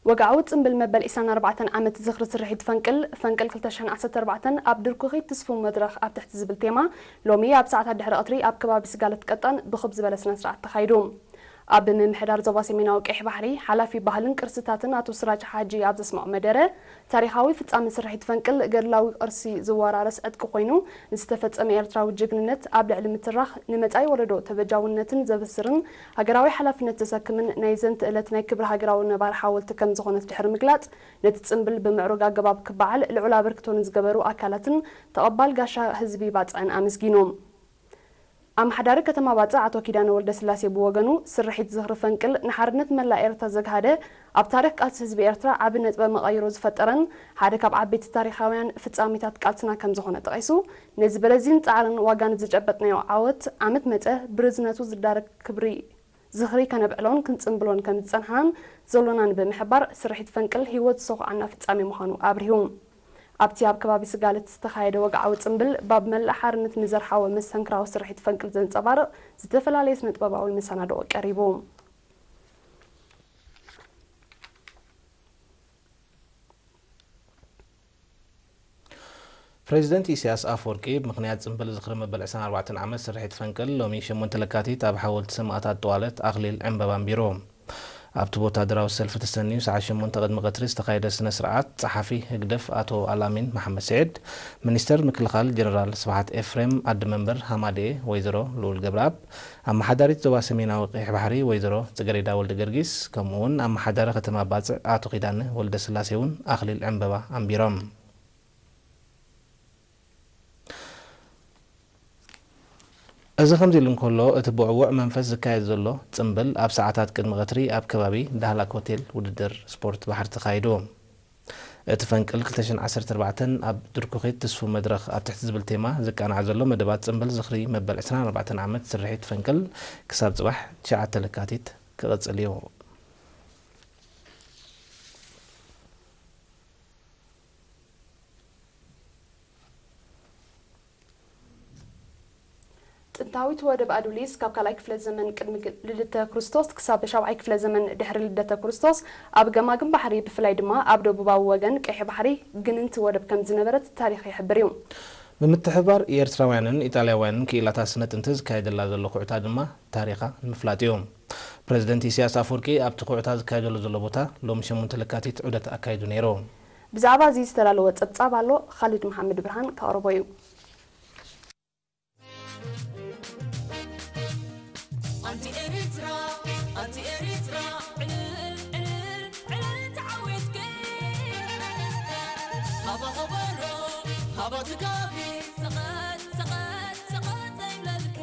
ወግዓዊ ጽምብል መበል ዕስራን ኣርባዕተን ዓመት ዝኽሪ ስርሒት ፈንቅል፣ ፈንቅል ክልተ ሽሕን ዓሰርተ ኣርባዕተን ኣብ ድርኩኺት ትስፉ መድረኽ ኣብ ትሕቲ ዝብል ቴማ፣ ሎሚ ኣብ ሰዓታት ድሕሪ ቀትሪ ኣብ ከባቢ ስጋለት ቀጣን ብኽብ ዝበለ ስነ ስርዓት ተኻይዱ። ኣብ ምምሕዳር ዞባ ሰሜናዊ ቀይሕ ባሕሪ ሓላፊ ባህልን ቅርስታትን ኣቶ ስራጅ ሓጂ ኣብ ዘስምዖ መደረ፣ ታሪኻዊ ፍጻመ ስርሒት ፈንቅል ገድላዊ ቅርሲ ዝወራረስ ዕጥቂ ኮይኑ፣ ንዝተፈጸመ ኤርትራዊ ጅግንነት ኣብ ልዕሊ ምትራኽ ንመጻኢ ወለዶ ተበጃውነትን ዘበስርን ሃገራዊ ሓላፍነት ዘሰክምን ናይ ዘንቲ ዕለት ናይ ክብሪ ሃገራዊ ነባሪ ሓወልቲ ከም ዝኾነት ድሕሪ ምግላጽ፣ ነቲ ጽምብል ብምዕሩግ ኣገባብ ክበዓል ልዑል ኣበርክቶ ንዝገበሩ ኣካላትን ተቐባል ጋሻ ህዝቢ ባጽዕን ኣመስጊኑ። ኣመሓዳሪ ከተማ ባጽዕ ኣቶ ኪዳነ ወልደስላሴ ብወገኑ፣ ስርሒት ዝኽሪ ፈንቅል ንሓርነት መላእ ኤርትራ ዘግሃደ፣ ኣብ ታሪኽ ቃልሲ ህዝቢ ኤርትራ ዓቢ ነጥበ መቐይሮ ዝፈጠረን ሓደ ካብ ዓበይቲ ታሪኻውያን ፍጻሜታት ቃልስና ከም ዝኾነ ጠቒሱ፣ ነዚ በለዚን ጻዕርን ዋጋን ዝጨበጥናዮ ዓወት ዓመት መጸ ብርዝነቱ ዝዳረግ ክብሪ ዝኽሪ ከነብዕሎን ክንጽምብሎን ከም ዝጸንሓናን ዘሎናን ብምሕባር፣ ስርሒት ፈንቅል ህይወት ዝሰኹዓና ፍጻሜ ምዃኑ ኣብሪሁ። ኣብቲ ኣብ ከባቢ ስጋለት ዝተኻየደ ወግዓዊ ጽምብል፣ ባብ መላእ ሓርነት ንዘርሓወ መስተንክራዊ ስርሒት ፈንቅል ዘንጸባርቕ ዝተፈላለየ ስነ-ጥበባዊ መሰናድኦ ቀሪቡ። ፕሬዚደንት ኢሳያስ ኣፈወርቂ ብምኽንያት ጽምብል ዝኽሪ መበል ዕስራን ኣርባዕተን ዓመት ስርሒት ፈንቅል ሎሚ ሸሞንተ ለካቲት ኣብ ሓወልቲ ሰማእታት ጠዋለት ኣኽሊል ዕምበባ ኣንቢሩ። ኣብቲ ብወታደራዊ ሰልፊ ተሰንዩ ሰዓት ሸሞንተ ቅድሚ ቀትሪ ዝተኻየደ ስነ ስርዓት ጸሓፊ ህግደፍ ኣቶ ኣልኣሚን መሓመድ ስዒድ፣ ሚኒስተር ምክልኻል ጀነራል ስብሓት ኤፍሬም፣ ዓዲ መንበር ሃማደኤ ወይዘሮ ልኡል ገብረኣብ፣ ኣመሓዳሪት ዞባ ሰሜናዊ ቀይሕ ባሕሪ ወይዘሮ ጽገሬዳ ወልደ ገርጊስ፣ ከምኡ እውን ኣመሓዳሪ ከተማ ባጽዕ ኣቶ ኪዳነ ወልደ ስላሴ እውን ኣኽሊል ዕምበባ ኣንቢሮም። እዚ ከምዚ ኢሉ እንከሎ፣ እቲ ብዕዉዕ መንፈስ ዝካየድ ዘሎ ጽምብል ኣብ ሰዓታት ቅድሚ ቀትሪ ኣብ ከባቢ ዳህላክ ሆቴል ውድድር ስፖርት ባሕሪ ተኻይዱ። እቲ ፈንቅል ክልተ ሽሕን ዓሰርተ ኣርባዕተን ኣብ ድርኩኺት ትስፉ መድረኽ ኣብ ትሕቲ ዝብል ቴማ ዝቃናዕ ዘሎ መደባት ጽምብል ዝኽሪ መበል ዕስራን ኣርባዕተን ዓመት ስርሒት ፈንቅል ክሳብ ጽባሕ ትሽዓተ ለካቲት ክቕጽል እዩ። ጥንታዊት ወደብ ኣዱሊስ ካብ ካልኣይ ክፍለ ዘመን ቅድሚ ግ-፣ ልደተ ክርስቶስ ክሳብ ሻብዓይ ክፍለ ዘመን ድሕሪ ልደተ ክርስቶስ ኣብ ገማግም ባሕሪ፣ ብፍላይ ድማ ኣብ ደቡባዊ ወገን ቀይሕ ባሕሪ ግንንቲ ወደብ ከም ዝነበረት ታሪኽ ይሕብር እዩ። ብምትሕብባር ኤርትራውያንን ኢጣልያውያንን ክኢላታት ስነ ጥንቲ ዝካየደላ ዘሎ ኩዕታ ድማ ታሪኻ ንምፍላጥ እዩ። ፕረዚደንት ኢሳያስ ኣፈወርቂ ኣብቲ ኩዕታ ዝካየደሉ ዘሎ ቦታ ሎሚ ሸሞንተ ለካቲት ዑደት ኣካይዱ ነይሩ። ብዛዕባ እዚ ዝተዳለወ ጸብጻብ ኣሎ፣ ኻሊድ መሓመድ ብርሃን ከቕርቦ እዩ። ኣንቲ ኤሪትራ፣ ኣንቲ ኤሪትራ፣ ዕልል፣ ዕልል፣ ዕልል ተዓዊትኪ። ሃባ ከበሮ፣ ሃባ ትጋቢ፣ ሰቐጥ፣ ሰቐጥ፣ ሰቐጥ ዘይብለልኪ።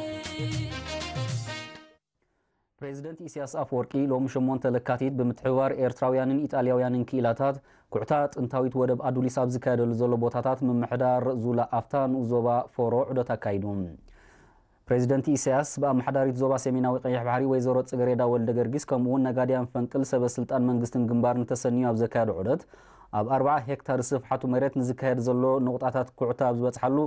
ፕሬዚደንት ኢሳያስ ኣፈወርቂ ሎሚ ሸሞንተ ለካቲት ብምትሕብባር ኤርትራውያንን ኢጣልያውያንን ክኢላታት ኩዕታ ጥንታዊት ወደብ ኣዱሊስ ኣብ ዝካየደሉ ዘሎ ቦታታት ምምሕዳር ዙላ ኣፍታ ንኡስ ዞባ ፎሮ ዑደት ኣካይዱ። ፕሬዚደንት ኢሳያስ ብኣመሓዳሪት ዞባ ሰሜናዊ ቀይሕ ባሕሪ ወይዘሮ ጽገሬዳ ወልደ ገርጊስ ከምኡ እውን ነጋድያን ፈንቅል ሰበ ስልጣን መንግስትን ግንባርን ተሰንዩ ኣብ ዘካየዶ ዑደት ኣብ ኣርብዓ ሄክታር ስፍሓቱ መሬት ንዝካየድ ዘሎ ንቑጣታት ኩዕታ ኣብ ዝበጽሓሉ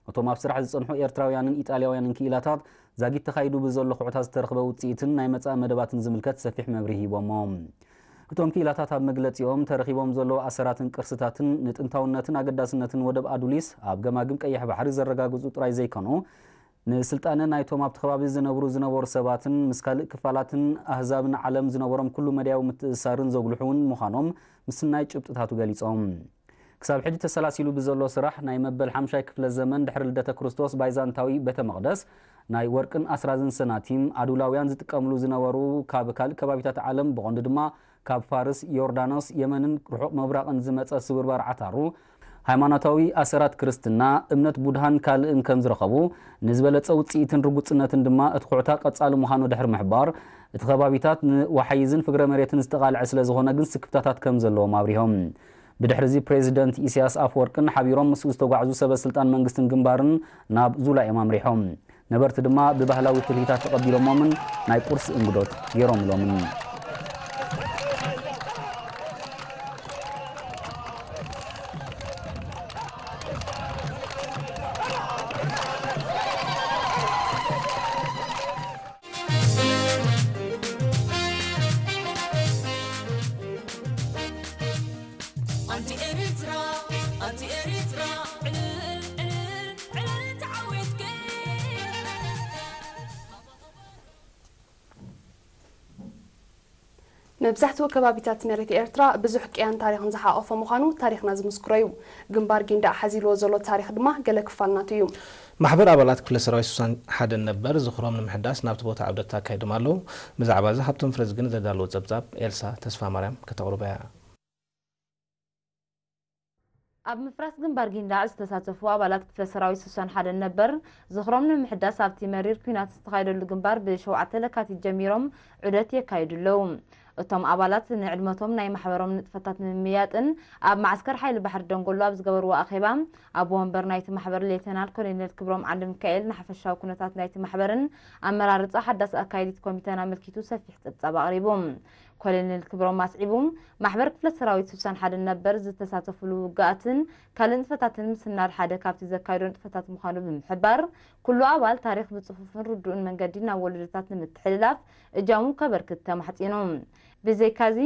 እቶም ኣብ ስራሕ ዝጸንሑ ኤርትራውያንን ኢጣልያውያንን ክኢላታት ዛጊት ተኻይዱ ብዘሎ ኩዕታ ዝተረኽበ ውጽኢትን ናይ መጻኢ መደባትን ዝምልከት ሰፊሕ መብርሂ ሂቦሞ። እቶም ክኢላታት ኣብ መግለጺኦም ተረኺቦም ዘለዉ ኣሰራትን ቅርስታትን ንጥንታውነትን ኣገዳስነትን ወደብ ኣዱሊስ ኣብ ገማግም ቀይሕ ባሕሪ ዘረጋግጹ ጥራይ ዘይኮኑ፣ ንስልጣነ ናይቶም ኣብቲ ከባቢ ዝነብሩ ዝነበሩ ሰባትን ምስ ካልእ ክፋላትን ኣህዛብን ዓለም ዝነበሮም ኩሉ መዳያዊ ምትእስሳርን ዘጉልሑ እውን ምዃኖም ምስናይ ጭብጥታቱ ገሊጾም። ክሳብ ሕጂ ተሰላሲሉ ብዘሎ ስራሕ ናይ መበል ሓምሻይ ክፍለ ዘመን ድሕሪ ልደተ ክርስቶስ ባይዛንታዊ ቤተ መቕደስ ናይ ወርቅን ኣስራዝን ሰናቲም ኣዱላውያን ዝጥቀምሉ ዝነበሩ ካብ ካልእ ከባቢታት ዓለም ብቐንዱ ድማ ካብ ፋርስ፣ ዮርዳኖስ፣ የመንን ርሑቕ ምብራቕን ዝመጸ ስብርባር ዓታሩ፣ ሃይማኖታዊ ኣሰራት ክርስትና፣ እምነት ቡድሃን ካልእን ከም ዝረኸቡ፣ ንዝበለጸ ውጽኢትን ርጉጽነትን ድማ እቲ ኩዕታ ቀጻሊ ምዃኑ ድሕሪ ምሕባር፣ እቲ ከባቢታት ንወሓይዝን ፍግረ መሬትን ዝተቓልዐ ስለ ዝኾነ ግን ስክፍታታት ከም ዘለዎም ኣብሪሆም። ብድሕሪ እዚ ፕሬዚደንት ኢሳያስ ኣፈወርቅን ሓቢሮም ምስኡ ዝተጓዕዙ ሰበ ስልጣን መንግስትን ግንባርን ናብ ዙላ እዮም ኣምሪሖም። ነበርቲ ድማ ብባህላዊ ትልሂታት ተቐቢሎሞምን ናይ ቁርሲ እንግዶት ገይሮምሎምን። ኣንቲ ኤርትራ፣ ኣንቲ ኤርትራ፣ ዕልል፣ ዕልል፣ ዕልል ተዓዊትኪ። መብዛሕትኡ ከባቢታት መሬት ኤርትራ ብዙሕ ቅያን ታሪኽን ዝሓቖፈ ምዃኑ ታሪኽና ዝምስክሮ እዩ። ግንባር ጊንዳዕ ሓዚልዎ ዘሎ ታሪኽ ድማ ገለ ክፋል ናቱ እዩ። ማሕበር ኣባላት ክፍለ ሰራዊት ስሳን ሓደን ነበር ዝኽሮም ንምሕዳስ ናብቲ ቦታ ዑደት ኣካይዶም ኣለዉ። ብዛዕባ እዚ ሃብቶም ፍረዝግን ዘዳለዎ ጸብጻብ ኤልሳ ተስፋማርያም ከተቕርቦ እያ። ኣብ ምፍራስ ግንባር ጊንዳዕ ዝተሳተፉ ኣባላት ክፍለ ሰራዊት ስሳን ሓደን ነበር ዝኽሮም ንምሕዳስ ኣብቲ መሪር ኲናት ዝተኻየደሉ ግንባር ብሸውዓተ ለካቲት ጀሚሮም ዑደት የካይዱ ኣለዉ። እቶም ኣባላት ንዕድመቶም ናይ ማሕበሮም ንጥፈታት ንምምያጥን ኣብ ማዕስከር ሓይሊ ባሕሪ ደንጎሎ ኣብ ዝገበርዎ ኣኼባ ኣቦ ወንበር ናይቲ ማሕበር ሌተናል ኮሎኔል ክብሮም ዓንደሚካኤል ንሓፈሻዊ ኩነታት ናይቲ ማሕበርን ኣመራርጻ ሓዳስ ኣካይዲት ኮሚተን ኣመልኪቱ ሰፊሕ ጸብጻብ ኣቕሪቡ። ኮሎኔል ክብሮም ኣስዒቡ፣ ማሕበር ክፍለ ሰራዊት ስሳን ሓደን ነበር ዝተሳተፉሉ ውግኣትን ካልእ ንጥፈታትን ምስናድ ሓደ ካብቲ ዘካየዶ ንጥፈታት ምዃኑ ብምሕባር፣ ኩሉ ኣባል ታሪኽ ብጽፉፍን ርዱእን መንገዲ ናብ ወለዶታት ንምትሕልላፍ እጃሙ ከበርክት ተማሕጺኑ። ብዘይካዚ፣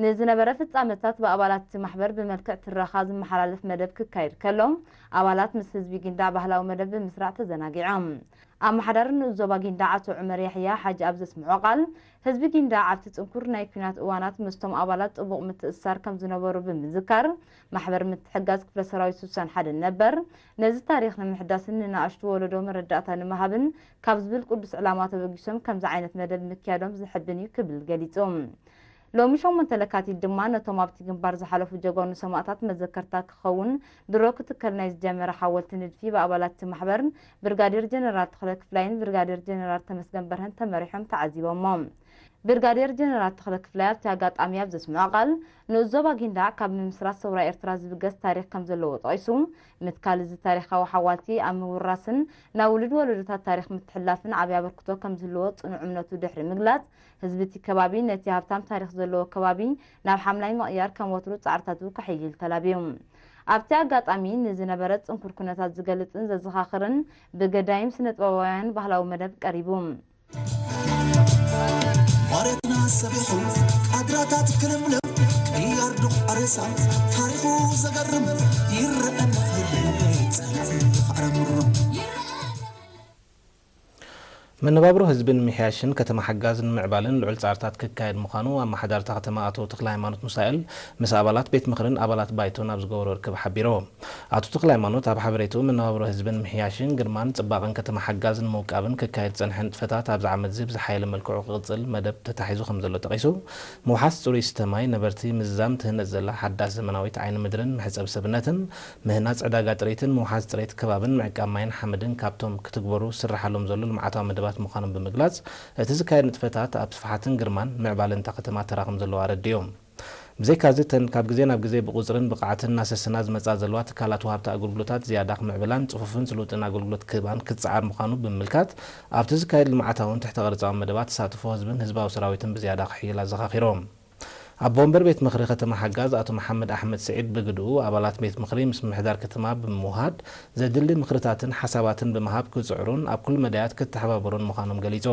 ንዝነበረ ፍጻመታት ብኣባላት እቲ ማሕበር ብመልክዕ ትረኻ ዝመሓላለፍ መደብ ክካየድ ከሎ፣ ኣባላት ምስ ህዝቢ ጊንዳዕ ባህላዊ መደብ ብምስራዕ ተዘናጊዖም። ኣመሓዳሪ ንኡስ ዞባ ጊንዳዕ ኣቶ ዑመር ያሕያ ሓጂ ኣብ ዘስምዖ ቃል፣ ህዝቢ ጊንዳዕ ኣብቲ ጽንኩር ናይ ኲናት እዋናት ምስቶም ኣባላት ጥቡቕ ምትእስሳር ከም ዝነበሩ ብምዝካር፣ ማሕበር ምትሕግጋዝ ክፍለ ሰራዊት ስሳን ሓደን ነበር፣ ነዚ ታሪኽ ንምሕዳስን ንናእሽቱ ወለዶ መረዳእታ ንምሃብን ካብ ዝብል ቅዱስ ዕላማ ተበጊሶም ከምዚ ዓይነት መደብ ምክያዶም ዘሐብን እዩ ክብል ገሊጹ። ሎሚ ሸሞንተ ለካቲት ድማ ነቶም ኣብቲ ግንባር ዝሓለፉ ጀጋኑ ሰማእታት መዘከርታ ክኸውን ድሮ ክትከል ናይ ዝጀመረ ሓወልቲ ንድፊ ብኣባላት እቲ ማሕበርን ብርጋዴር ጀነራል ተኽለ ክፍላይን ብርጋዴር ጀነራል ተመስገን በርሀን ተመሪሖም ተዓዚቦሞ። ብርጋዴር ጀነራል ተኽለ ክፍላይ ኣብቲ ኣጋጣሚ ኣብ ዘስምዖ ቃል፣ ንኡስ ዞባ ጊንዳዕ ካብ ምምስራት ሰውራ ኤርትራ ዝብገስ ታሪኽ ከም ዘለዎ ጠቒሱ፣ ምትካል እዚ ታሪኻዊ ሓዋልቲ ኣብ ምውራስን ናብ ውሉድ ወለዶታት ታሪኽ ምትሕልላፍን ዓቢ ኣበርክቶ ከም ዝህልዎ ጽኑዕ እምነቱ ድሕሪ ምግላጽ፣ ህዝቢ እቲ ከባቢ ነቲ ሃብታም ታሪኽ ዘለዎ ከባቢ ናብ ሓምላይ ምቕያር ከም ወትሩ ጻዕርታቱ ከሕይል ተላብዩ። ኣብቲ ኣጋጣሚ ንዝነበረ ጽንኩር ኩነታት ዝገልጽን ዘዘኻኽርን ብገዳይም ስነ-ጥበባውያን ባህላዊ መደብ ቀሪቡ። መሬትና ሰቢሑ ኣግራታት ክልምልም ቅያር ዱቕ ኣሬሳ ታሪኹ ዘገርም ይረአና ይብል ጸንሑ ይኽዕረምሩ። መነባብሮ ህዝቢ ንምሕያሽን ከተማ ሓጋዝ ንምዕባልን ልዑል ጻዕርታት ክካየድ ምዃኑ ኣመሓዳሪ እታ ከተማ ኣቶ ተኽለሃይማኖት ሙሳኤል ምስ ኣባላት ቤት ምኽርን ኣባላት ባይቶን ኣብ ዝገበሮ ርክብ ሓቢሩ። ኣቶ ተኽለሃይማኖት ኣብ ሓበሬትኡ፣ መነባብሮ ህዝቢ ንምሕያሽን ግርማን ጽባቐን ከተማ ሓጋዝ ንምውቃብን ክካየድ ዝጸንሐ ንጥፈታት ኣብዚ ዓመትዚ ብዝሓየለ መልክዑ ክቕጽል መደብ ተታሒዙ ከም ዘሎ ጠቒሱ፣ ምውሓስ ጽሩይ ስተ ማይ ነበርቲ ምዝዛም ትህነጽ ዘላ ሓዳስ ዘመናዊት ዓይኒ ምድርን መሕጸቢ ሰብነትን፣ ምህናጽ ዕዳጋ ጥሪትን ምውሓስ ጽሬት ከባብን ምዕቃብ ማይን ሓመድን ካብቶም ክትግበሩ ዝስርሓሎም ዘሎ ልምዓታዊ መደባት ምዃኖም ብምግላጽ፣ እቲ ዝካየድ ንጥፈታት ኣብ ስፍሓትን ግርማን ምዕባለን እታ ከተማ ተራ ከም ዘለዋ ኣረዲኡ። ብዘይካዚ፣ እተን ካብ ግዜ ናብ ግዜ ብቑጽርን ብቕዓትን እናሰሰና ዝመጻ ዘለዋ ትካላት ወሃብቲ ኣገልግሎታት ዝያዳ ክምዕብላን ጽፉፍን ስሉጥን ኣገልግሎት ክህባን ክትጽዓር ምዃኑ ብምምልካት፣ ኣብቲ ዝካየድ ልምዓታውን ትሕተ ቅርጻውን መደባት ተሳትፎ ህዝብን ህዝባዊ ሰራዊትን ብዝያዳ ክሕይል ኣዘኻኺሮም። ኣቦ ወንበር ቤት ምኽሪ ከተማ ሓጋዝ ኣቶ መሓመድ ኣሕመድ ስዒድ ብግድኡ፣ ኣባላት ቤት ምኽሪ ምስ ምምሕዳር ከተማ ብምውሃድ ዘድሊ ምኽርታትን ሓሳባትን ብምሃብ ክጽዕሩን ኣብ ኩሉ መዳያት ክተሓባበሩን ምዃኖም ገሊጹ።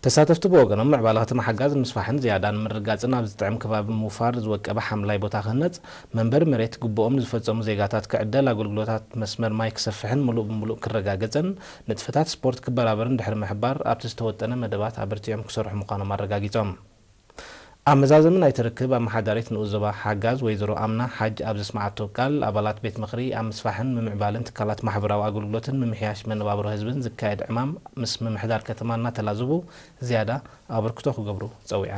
ተሳተፍቲ ብወገኖም፣ ምዕባለ ከተማ ሓጋዝ ንምስፋሕን ዝያዳ ንምርግጋጽን ኣብ ዝጥዕም ከባቢ ምውፋር ዝወቀበ ሓምላይ ቦታ ክህነጽ፣ መንበሪ መሬት ግቡኦም ንዝፈጸሙ ዜጋታት ክዕደል፣ ኣገልግሎታት መስመር ማይ ክሰፍሕን ምሉእ ብምሉእ ክረጋገጽን ንጥፈታት ስፖርት ክበራበርን ድሕሪ ምሕባር፣ ኣብቲ ዝተወጠነ መደባት ኣበርቲዖም ክሰርሑ ምዃኖም ኣረጋጊጾም። ኣብ መዛዘሚ ናይቲ ርክብ፣ ኣመሓዳሪት ንኡስ ዞባ ሓጋዝ ወይዘሮ ኣምና ሓጅ ኣብ ዘስመዓቶ ቃል፣ ኣባላት ቤት ምኽሪ ኣብ ምስፋሕን ምምዕባልን ትካላት ማሕበራዊ ኣገልግሎትን ምምሕያሽ መነባብሮ ህዝብን ዝካየድ ዕማም ምስ ምምሕዳር ከተማ እናተላዘቡ ዝያዳ ኣበርክቶ ክገብሩ ጸዊዓ።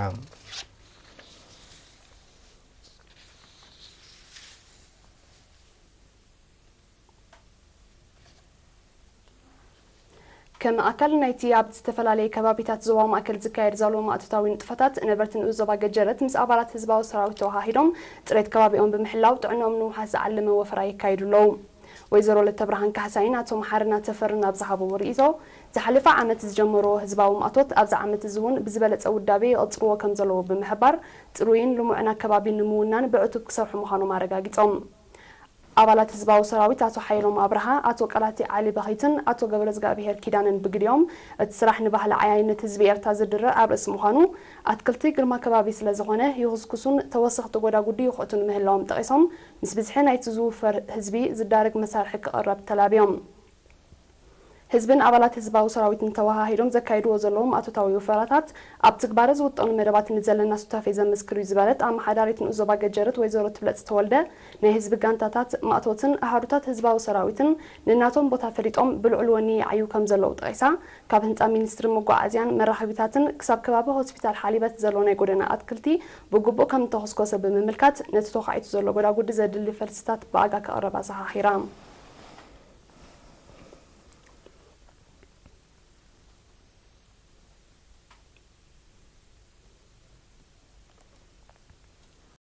ከም ኣካል ናይቲ ኣብ ዝተፈላለየ ከባቢታት ዞባ ማእከል ዝካየድ ዘሎ ማእቶታዊ ንጥፈታት፣ ነበርቲ ንኡስ ዞባ ገጀረት ምስ ኣባላት ህዝባዊ ሰራዊት ተወሃሂዶም ጽሬት ከባቢኦም ብምሕላው ጥዕንኦም ንምውሓስ ዝዓለመ ወፈራ የካይዱ ኣለዉ። ወይዘሮ ለተብርሃን ካሕሳይን ኣቶ መሓርና ተፈርን ኣብ ዝሃብዎ ርእይቶ፣ ዝሓለፈ ዓመት ዝጀመርዎ ህዝባዊ ማእቶት ኣብዚ ዓመት እዚ እውን ብዝበለጸ ውዳቤ ይቕጽልዎ ከም ዘለዉ ብምሕባር፣ ጽሩይን ልሙዕን ኣከባቢ ንምውናን ብዕቱብ ክሰርሑ ምዃኖም ኣረጋጊጾም። ኣባላት ህዝባዊ ሰራዊት ኣቶ ሓየሎም ኣብርሃ፣ ኣቶ ቀላቲ ዓሊ በኺትን ኣቶ ገብረዝጋብሄር ኪዳነን ብግዲኦም፣ እቲ ስራሕ ንባህሊ ዓያይነት ህዝቢ ኤርትራ ዝድርዕ ኣርእስ ምዃኑ፣ ኣትክልቲ ግርማ ከባቢ ስለ ዝኾነ ይኹስኩሱን ተወሰኽቲ ጎዳጉዲ ይኹዕቱን ምህላዎም ጠቒሶም፣ ምስ ብዝሒ ናይቲ ዝውፈር ህዝቢ ዝዳረግ መሳርሒ ክቕረብ ተላብዮም። ህዝብን ኣባላት ህዝባዊ ሰራዊትን ተወሃሂዶም ዘካይድዎ ዘለዉ ማእቶታዊ ወፈራታት ኣብ ትግባረ ዝውጠኑ መደባት ንዘለና ሱታፌ ዘመስክር እዩ ዝበለት ኣመሓዳሪት ንኡስ ዞባ ገጀርት ወይዘሮ ትብለጽ ተወልደ፣ ናይ ህዝቢ ጋንታታት ማእቶትን ኣሃዱታት ህዝባዊ ሰራዊትን ንናቶም ቦታ ፈሊጦም ብልዑል ወኒ ይዓዩ ከም ዘለዉ ጠቒሳ፣ ካብ ህንጻ ሚኒስትሪ መጓዓዝያን መራኸቢታትን ክሳብ ከባቢ ሆስፒታል ሓሊበት ዘሎ ናይ ጎደና ኣትክልቲ ብግቡእ ከም እተኾስኮሰ ብምምልካት፣ ነቲ ተዃዒቱ ዘሎ ጎዳጉዲ ዘድሊ ፈልስታት ብኣጋ ክቕረብ ኣዘኻኺራ።